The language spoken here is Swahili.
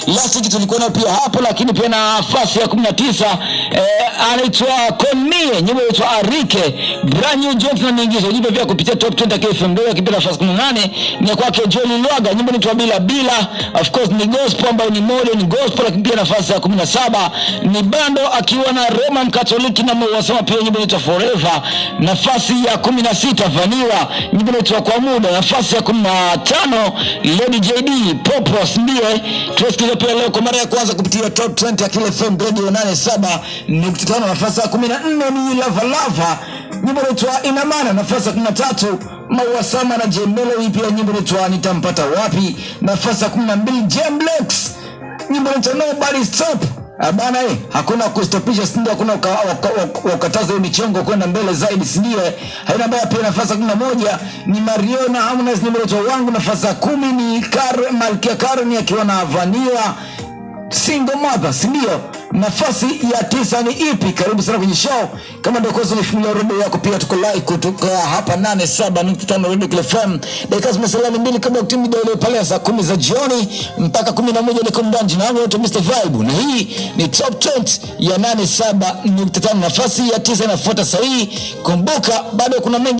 Last week tulikuwa nayo pia hapo, lakini pia nafasi ya 19 anaitwa Konie, nyimbo inaitwa Arike, brand new Jones na nyingizo ujumbe pia kupitia top 20 KFM ndio akipiga nafasi 18 ni kwake Johnny Lwaga, nyimbo inaitwa Bila Bila, of course ni gospel ambayo ni modern gospel. Lakini pia nafasi ya 17 ni Bando akiwa na Roma Mkatoliki na wasema pia nyimbo inaitwa Forever. Nafasi ya 16 Vanilla, nyimbo inaitwa Kwa Muda. Nafasi ya 15 Lady JD Popos ndiye tusikiza pia leo kwa mara ya kwanza kupitia top 20 ya Kile FM Radio 87.5. Nafasi ya 14 ni Lava Lava, nyimbo inaitwa Inamana. Nafasi ya 13 Maua Sama na Jemelo, pia nyimbo inaitwa Nitampata Wapi. Nafasi ya 12 Jemblex, nyimbo inaitwa Nobody Stop. Ah, bana hakuna kustopisha, si ndio? Hakuna ukataza hiyo michongo kwenda mbele zaidi, si ndio? Haina baya. Pia nafasi ya 11 ni Mario na Harmonize, nyimbo inaitwa Wangu. Nafasi ya 10 ni Malkia Karen akiwa na Vanilla, Single Mother, si ndio? Nafasi ya 9 ni ipi? Karibu sana kwenye show. Kama ndio kwanza umefungulia redio yako, pia tuko live kutoka hapa 87.5 Radio Kile FM. Dakika zimesalia 2 kabla ya kutimia ile pale saa 10 za jioni mpaka 11. Niko ndani na wangu Mr Vibe, na hii ni top 20 ya 87.5. Nafasi ya 9 inafuata sahihi. Kumbuka bado kuna mengi.